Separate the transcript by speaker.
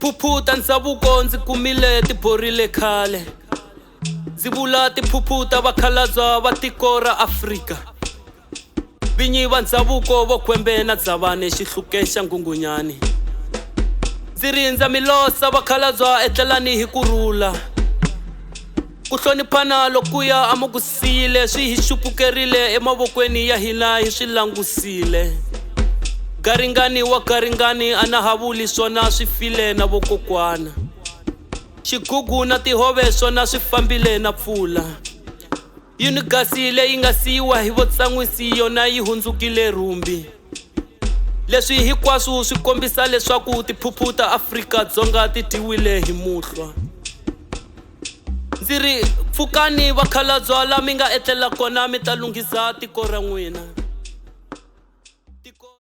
Speaker 1: Tiphuphu ta ndhavuko ndzi kumile ti borile khale. Ndzi vula tiphuphu ta vakhalabya va tiko ra Afrika. Vinyi va ndhavuko vo Khwembe na Dzavane xihluke xa Nghunghunyani. Ndzi ri ndza mi losa vakhalabya etlelani hi ku rhula. Ku hloniphana lokuya a mi ku siyile swi hi xupukerile emavokweni ya hina hi swi langusile. Garingani wa garingani a na ha vuli swona swi file na vokokwana. Xigugu na tihove swona swi fambile na pfula. Yunigasi leyi nga siyiwa hi votsan'wisi yona yi hundzukile rhumbi. Leswi hinkwaswo swi kombisa leswaku tiphuphu ta Afrika-Dzonga ti dyiwile hi muhlwa. Ndzi ri, pfukani vakhalabya la mi nga etlela kona mi ta lunghisa tiko ra n'wina.